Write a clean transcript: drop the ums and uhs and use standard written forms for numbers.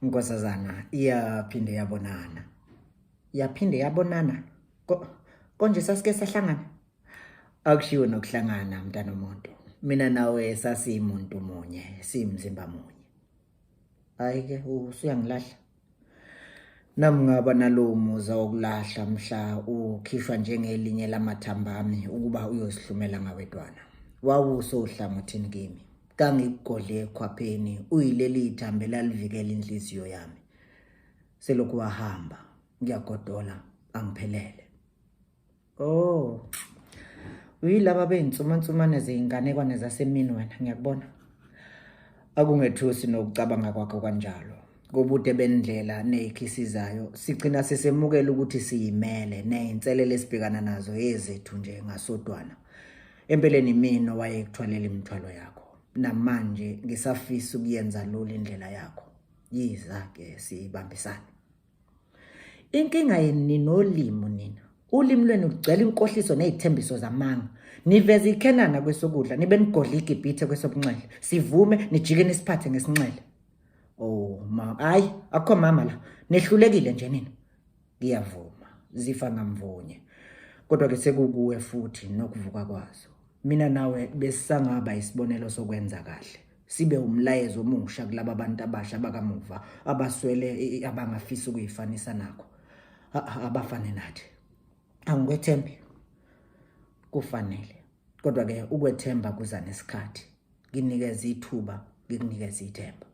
Nkosazana iyaphinde yabonana. Yaphinde yabonana. Konje sasike sahlangana. Akushiwo nokuhlangana mntana omuntu. Mina nawe sasiyimuntu munye, siyimzimba munye. Hayi ke usuyangilahla. Nami ngaba nalowo muzwa wokulahla mhla ukhishwa njengelinye lamathamba ami ukuba uyozihlumela ngawedwana. Wawusohlangothini kimi. Kangikugodle ekhwapheni uyileli thambo elalivikela inhliziyo yami. Selokhu wahamba ngiyagodola angiphelele. Oh. Uyilaba beyinsumansumane zeyinganekwane zasemini wena ngiyakubona. Akungethusi nokucabanga kwakho kanjalo. Kobude bendlela neyikhisizayo sigcina sesemukela ukuthi siyimele neyinselele esibhekana nazo ezethu nje ngasodwana. Empeleni mina owayekuthwalela imithwalo yakho. Namanje ngisafisa ukuyenza lula indlela yakho. Yiza ke sibambisane. Inkinga yenu ninolimi nina. Ulimi lwenu lugcwele inkohliso nezithembiso zamanga. Niveza iKhenana kwesokudla nibe nigodla iGibhithe kwesobunxele. Sivume nijike nisiphathe ngesinxele. Oh ma, hayi akukho mama la. Nehlulekile nje nina. Ngiyavuma zifa ngamvunye. Kodwa ke sekukuwe futhi nokuvuka kwazo. Mina nawe besisangaba isibonelo sokwenza kahle. Sibe umlayezo omusha kulaba bantu abasha bakamuva abaswele abangafisa ukuyifanisa nakho. Abafane nathi. Angikwethembi. Kufanele. Kodwa ke ukwethemba kuza nesikhathi. Nginikeza ithuba, ngikunikeza ithemba.